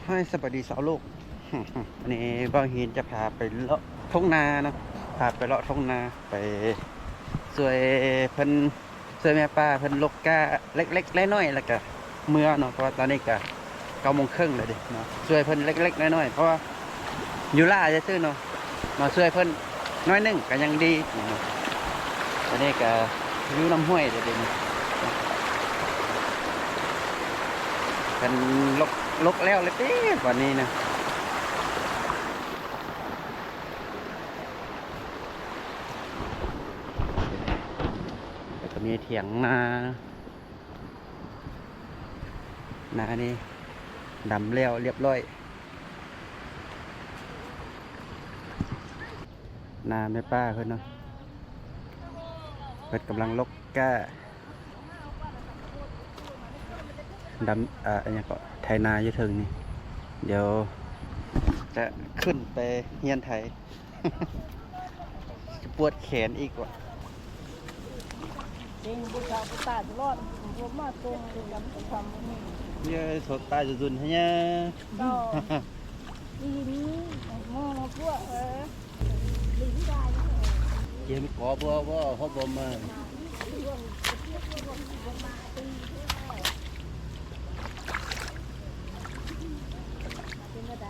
ຮາຍ ສະບາຍດີຊາວໂລກ. ວັນນີ້ບ່າວຫີນຈະພາໄປເລາະທົ່ງນາເນາະ, ພາໄປເລາະທົ່ງນາ ໄປຊ່ວຍເພິ່ນ ຊ່ວຍແມ່ປ້າເພິ່ນລົກກ້າເລັກໆນ້ອຍໆ ແລ້ວກະເມືອເນາະ, ເພາະວ່າຕອນນີ້ກະເກົ້າໂມງເຄິ່ງແລ້ວເດ້ເນາະ. ຊ່ວຍເພິ່ນເລັກໆນ້ອຍໆ ເພາະວ່າຢູ່ລ້າຊື່ໆເນາະ, ມາຊ່ວຍເພິ່ນໜ້ອຍໜຶ່ງກະຍັງດີເນາະ. ຕອນນີ້ກະຢູ່ນຳຫ້ວຍແລ້ວເດ້ ເພິ່ນລົກ ລົກແລ້ວແລ້ວຕິ ບາດນີ້ນະ. ແລ້ວກະມີຖຽງນາ ນານີ້ດຳແລ້ວລຽບຮ້ອຍ. ນາແມ່ປ້າເພິ່ນເນາະ, ເພິ່ນກຳລັງລົກກ້າ ດຳ ອາ ອີຫຍັງເກາະ ໄຖນາຢູ່ເທິງນີ້. ດຽວຈະຂຶ້ນໄປຮຽນໄຖ. ຈະປວດແຂນອີກວະ. ເກັ່ງບໍ່ເຊົາບໍ່ຕາຍຕະຫຼອດ, ບໍ່ມາຕົງກັນກໍທຳນີ້. ເຢ້ ສົດຕາຍຈຸນໃຫ້ຍາ. ກໍອີນີ້ໝໍມາພວກ ເອີ ລິງໄດ້. ເກມກໍບໍ່ ບໍ່ ເຮົາບໍ່ມາ. ເປັນຈັ່ງໃດ?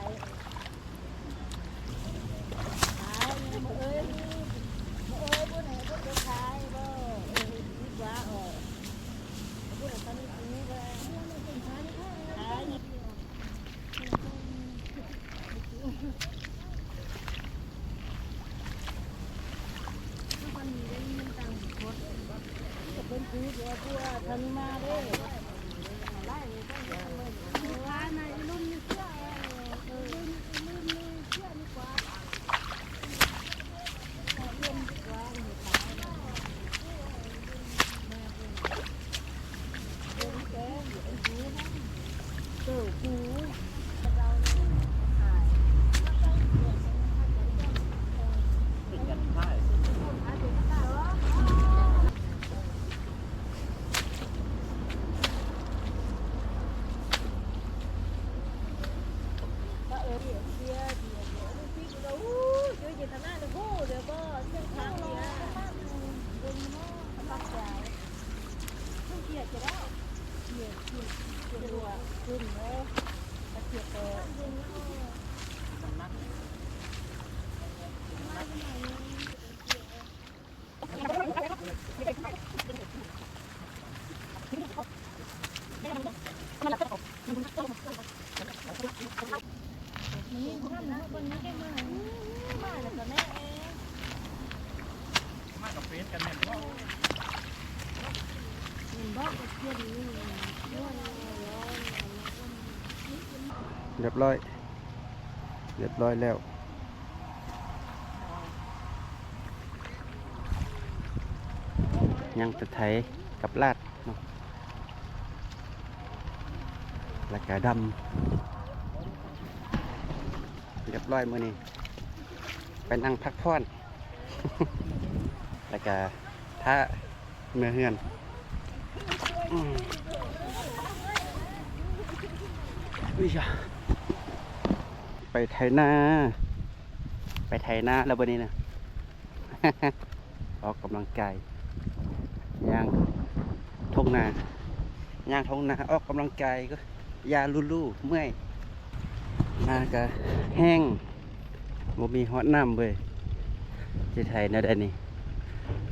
ຮຽບຮ້ອຍ ຮຽບຮ້ອຍແລ້ວ. ຍັງແຕ່ໄຖກັບລາດເນາະ ແລ້ວກະດຳ. ຮຽບຮ້ອຍມື້ນີ້ ໄປນັ່ງພັກຜ່ອນ ແລ້ວກະຖ້າເມືອເຮືອນ. ອືມ ອຸ້ຍ ໄປໄຖນາ ໄປໄຖນາແລ້ວບັດນີ້ນະ. ອອກກຳລັງກາຍ ຍ່າງທົ່ງນາ ຍ່າງທົ່ງນາ ອອກກຳລັງກາຍ ກະຢ່າລຸໆ ເມື່ອຍ. ນາກະແຫ້ງ ບໍ່ມີຮອດນ້ຳເວີຍ. ຊິໄຖແນວໃດນີ້?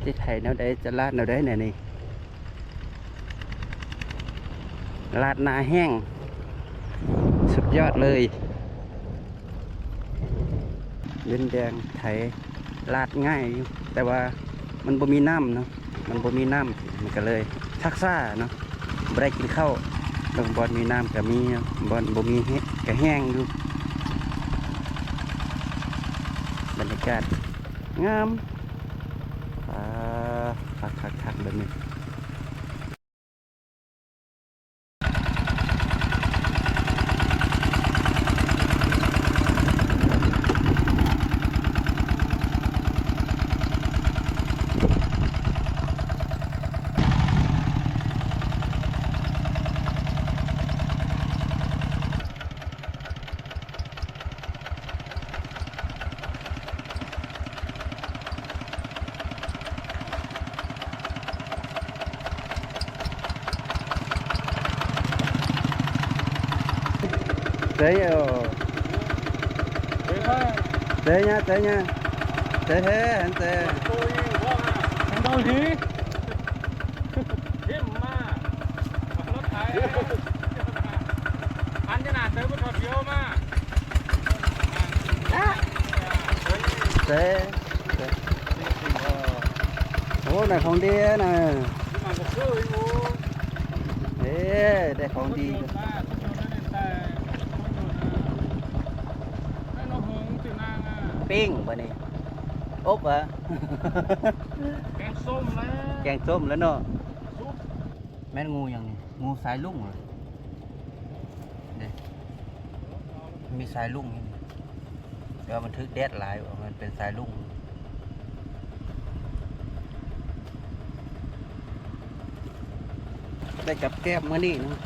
ຊິໄຖແນວໃດ? ຈະລາດແນວໃດແນວນີ້? ລາດນາແຫ້ງ ສຸດຍອດເລີຍ. ເວັນແດງໄຖລາດງ່າຍຢູ່ ແຕ່ວ່າມັນບໍ່ມີນ້ຳເນາະ, ມັນບໍ່ມີນ້ຳ ມັນກະເລີຍຊັກຊ້າເນາະ, ບໍ່ໄດ້ກິນເຂົ້າ. ເບິ່ງບ່ອນມີນ້ຳກະມີເນາະ, ບ່ອນບໍ່ມີກະແຫ້ງຢູ່. ບັນຍາກາດງາມ ອາ ຄັກໆໆ ແບບນີ້. ເ ເຕຍ ເຕຍຍາ ເຕຍຍາ ເຕຍແທ້ ເຕຍ ເຕຍ ເຕຍ ໂອ້ ໄດ້ຂອງດີນະ ເອີ ໄດ້ຂອງດີ ປີ້ງບາດນີ້ ອົບຫວາ ແກງສົ້ມແລ້ວ ແກງສົ້ມແລ້ວເນາະ ແມ່ນງູຫຍັງນີ້ ງູສາຍລຸ້ງເດ້ ມີສາຍລຸ້ງ ແຕ່ວ່າມັນຖືກແດດຫຼາຍ ມັນເປັນສາຍລຸ້ງ ໄດ້ກັບແກ້ມມື້ນີ້ເນາະ.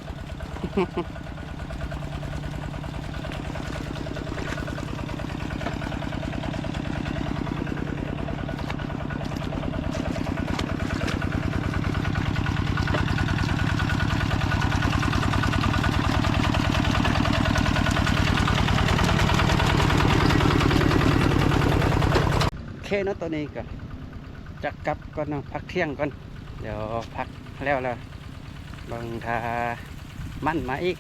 ໂອເຄເນາະ ຕອນນີ້ກໍຈະກັບກ່ອນເນາະ ພັກທ່ຽງກ່ອນ ດຽວພັກແລ້ວລະ ເບິ່ງຖ້າມັນມາອີກ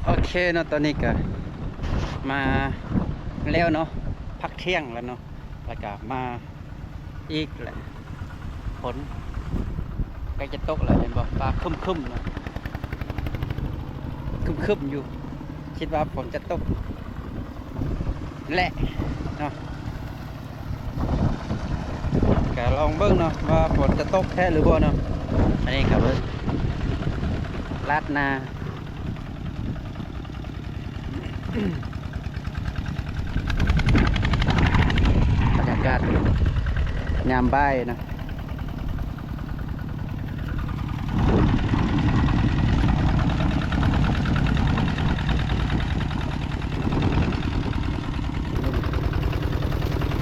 ໂອເຄເນາະ ຕອນນີ້ກະມາແລ້ວເນາະ ພັກທ່ຽງແລ້ວເນາະ ແລ້ວກະມາອີກແຫຼະ ຝົນໃກ້ຈະຕົກແລ້ວ ເຫັນບໍ່ ຟ້າຄຶ້ມໆເນາະ ຄຶ້ມໆຢູ່ ຄິດວ່າຝົນຈະຕົກ ແຫຼະເນາະ ກະລອງເບິ່ງເນາະວ່າຝົນຈະຕົກແທ້ຫຼືບໍ່ເນາະ ອັນນີ້ກະເບິ່ງລາດໜ້າ ບັນຍາກາດຍາມບ່າຍເນາະ.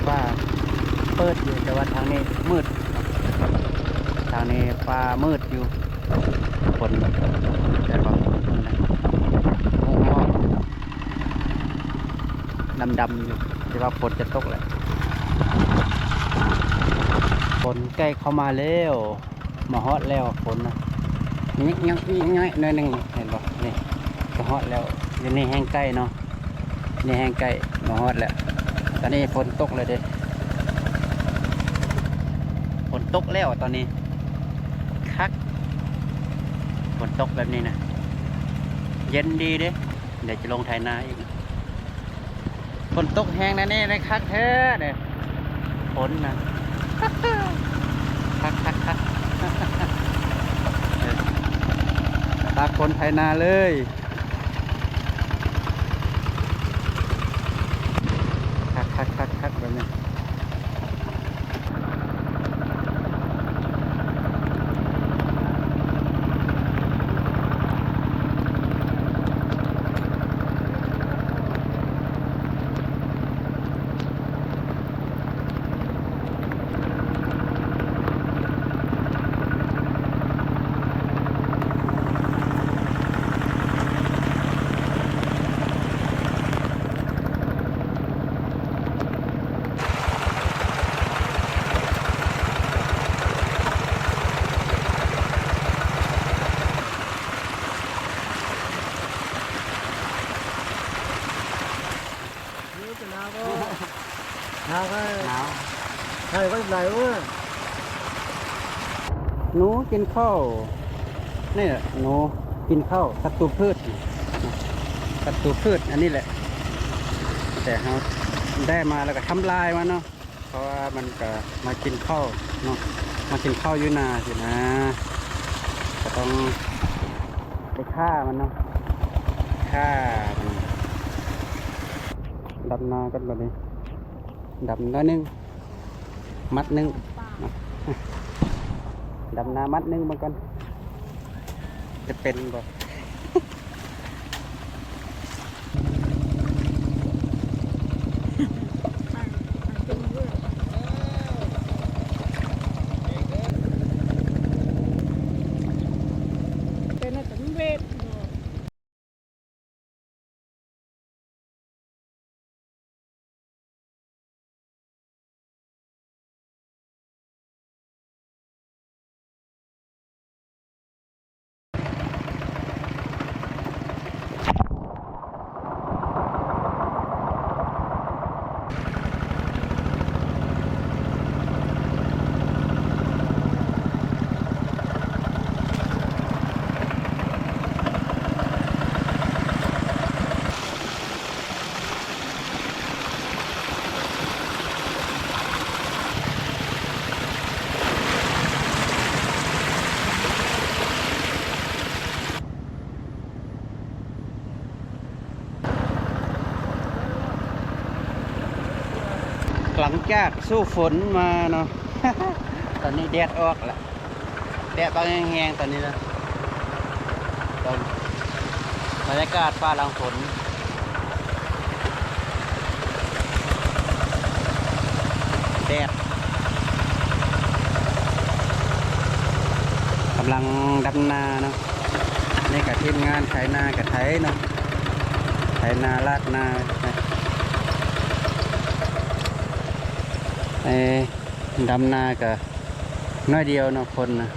ຟ້າເປີດຢູ່ ແຕ່ວ່າທາງນີ້ມືດ ທາງນີ້ຟ້າມືດຢູ່ ຝົນ ແຕ່ວ່າໝອກ ດຳໆຢູ່ ແຕ່ວ່າຝົນຈະຕົກແຫຼະ ຝົນໃກ້ເຂົ້າມາແລ້ວ ມາຮອດແລ້ວຝົນນະ ຍິກໆໆໆ ໜ້ອຍໜຶ່ງ ເຫັນບໍ່ ນີ້ ຈະຮອດແລ້ວ ຢູ່ນີ້ແຮ່ງໃກ້ເນາະ ນີ້ແຮ່ງໃກ້ ມາຮອດແລ້ວ ຕອນນີ້ຝົນຕົກແລ້ວເດ້ ຝົນຕົກແລ້ວຕອນນີ້ ຄັກ ຝົນຕົກແບບນີ້ນະ ເຢັນດີເດ້ ດຽວຈະລົງໄຖນາອີກ ຝົນຕົກແຮງແນວນີ້ ຄັກແທ້ເດ້ ຝົນນະ ຄັກໆໆ ເອີ ຕາກຝົນໄຖນາເລີຍ ຄັກໆໆໆ ແບບນີ້. ໜາວບໍ່? ໜາວໄດ໋ ໜາວ ໄດ້ໄວ້ຫຼາຍເວີ້ຍ ໜູກິນເຂົ້າ ນີ້ແຫຼະ ໜູກິນເຂົ້າ ສັດຕູພືດ ສັດຕູພືດ ອັນນີ້ແຫຼະ ແຕ່ເຮົາໄດ້ມາແລ້ວກໍທຳລາຍມັນເນາະ ເພາະວ່າມັນກໍມາກິນເຂົ້າເນາະ ມາກິນເຂົ້າຢູ່ນາຊີ້ນະ ກໍຕ້ອງໄປຂ້າມັນເນາະ ຂ້າມັນ ດຳນາກັນບາດນີ້ ດຳໜ້ອຍໜຶ່ງ ມັດໜຶ່ງ ດຳນາມັດໜຶ່ງເບິ່ງກ່ອນ ຈະເປັນບໍ່? ເປັນອັນສຳເລັດບໍ່? ຫຼັງຈາກສູ້ຝົນມາເນາະ ຕອນນີ້ແດດອອກແລ້ວ ແດດອອກແຮງໆ ຕອນນີ້ນະ ຕອນ ບັນຍາກາດຟ້າຫຼັງຝົນ ແດດ ກຳລັງດຳນາເນາະ ນີ້ກະທີມງານໄຖນາກະໄຖເນາະ ໄຖນາລາກນາ ເອີ ດຳນາກະໜ້ອຍດຽວເນາະ ຄົນນະ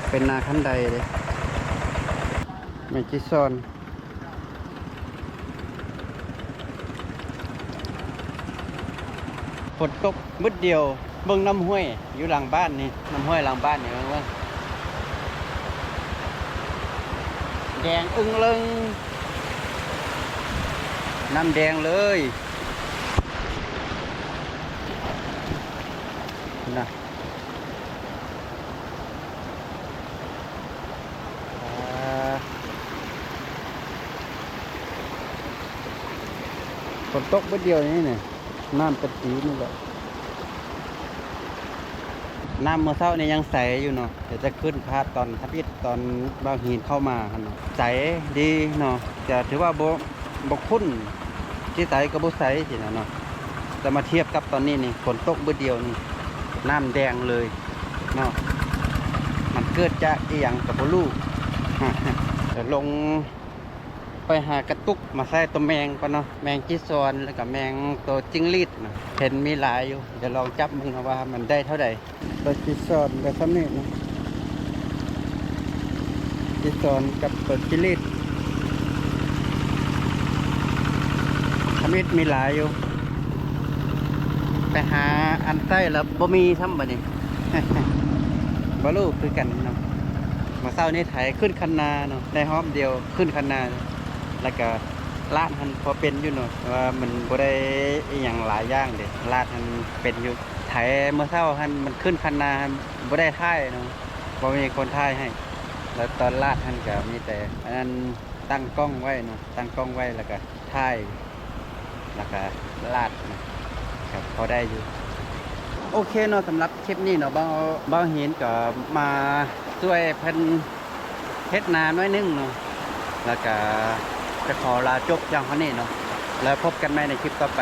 ເປັນນາຄັນໄດເດ້ ແມງຈີຊອນ ຝົນຕົກບຶດດຽວ ເບິ່ງນ້ຳຫ້ວຍຢູ່ຫຼັງບ້ານນີ້ ນ້ຳຫ້ວຍຫຼັງບ້ານນີ້ ເບິ່ງ ເບິ່ງ ແດງອຶ່ງເລິງ ນ້ຳແດງເລີຍ ນະ ອ່າ ຝົນຕົກບຶດດຽວນີ້ນີ້ ນ້ຳເປັນສີນີ້ແຫຼະ ນ້ຳມື້ເຊົ້ານີ້ຍັງໃສຢູ່ເນາະ ດຽວຈະຂຶ້ນພາບຕອນທຳອິດ ຕອນບ່າວຫີນເຂົ້າມາຫັ້ນເນາະ ໃສດີເນາະ ກະຖືວ່າບໍ່ ບໍ່ຂຸ້ນ ຊິໃສກໍບໍ່ໃສຊີ້ນະເນາະ ແຕ່ມາທຽບກັບຕອນນີ້ນີ້ ຝົນຕົກບຶດດຽວນີ້ ນ້ຳແດງເລີຍເນາະ ມັນເກີດຈາກອີ່ຫຍັງກໍບໍ່ຮູ້ ດຽວລົງໄປຫາກະຕຸກມາໃສ່ໂຕແມງກ່ອນເນາະ ແມງຈີຊອນ ແລ້ວກະແມງໂຕຈິງຫຼີດນະ ເຫັນມີຫຼາຍຢູ່ ດຽວລອງຈັບເບິ່ງວ່າມັນໄດ້ເທົ່າໃດ. ໂຕຈີຊອນໄດ້ສ່ຳນີ້ນະ ຈີຊອນກັບໂຕຈິງຫຼີດ ທຳອິດມີຫຼາຍຢູ່ ໄປຫາອັນໃຊ້ແລ້ວບໍ່ມີຊ້ຳບາດນີ້ ບໍ່ຮູ້ຄືກັນເນາະ ມື້ເຊົ້ານີ້ໄຖຂຶ້ນຄັນນາເນາະ ໄດ້ຮອບດຽວຂຶ້ນຄັນນາ ແລ້ວກະລາດຫັ້ນພໍເປັນຢູ່ເນາະ ແຕ່ວ່າມັນບໍ່ໄດ້ອີ່ຫຍັງຫຼາຍຢ່າງເດ້ ລາດຫັ້ນເປັນຢູ່ ໄຖມື້ເຊົ້າຫັ້ນມັນຂຶ້ນຄັນນາຫັ້ນບໍ່ໄດ້ຖ່າຍເນາະ ບໍ່ມີຄົນຖ່າຍໃຫ້ ແລ້ວຕອນລາດຫັ້ນກະມີແຕ່ອັນນັ້ນ ຕັ້ງກ້ອງໄວ້ເນາະ ຕັ້ງກ້ອງໄວ້ ແລ້ວກະຖ່າຍ ແລ້ວກະລາດນະ ກະພໍໄດ້ຢູ່ ໂອເຄເນາະ ສຳລັບຄລິບນີ້ເນາະ ບ່າວ ບ່າວຫີນກະມາຊ່ວຍເພິ່ນເຮັດນາໜ້ອຍໜຶ່ງເນາະ ແລ້ວກະຈະຂໍລາຈົບພຽງເທົ່ານີ້ເນາະ ແລ້ວພົບກັນໃໝ່ໃນຄລິບຕໍ່ໄປ.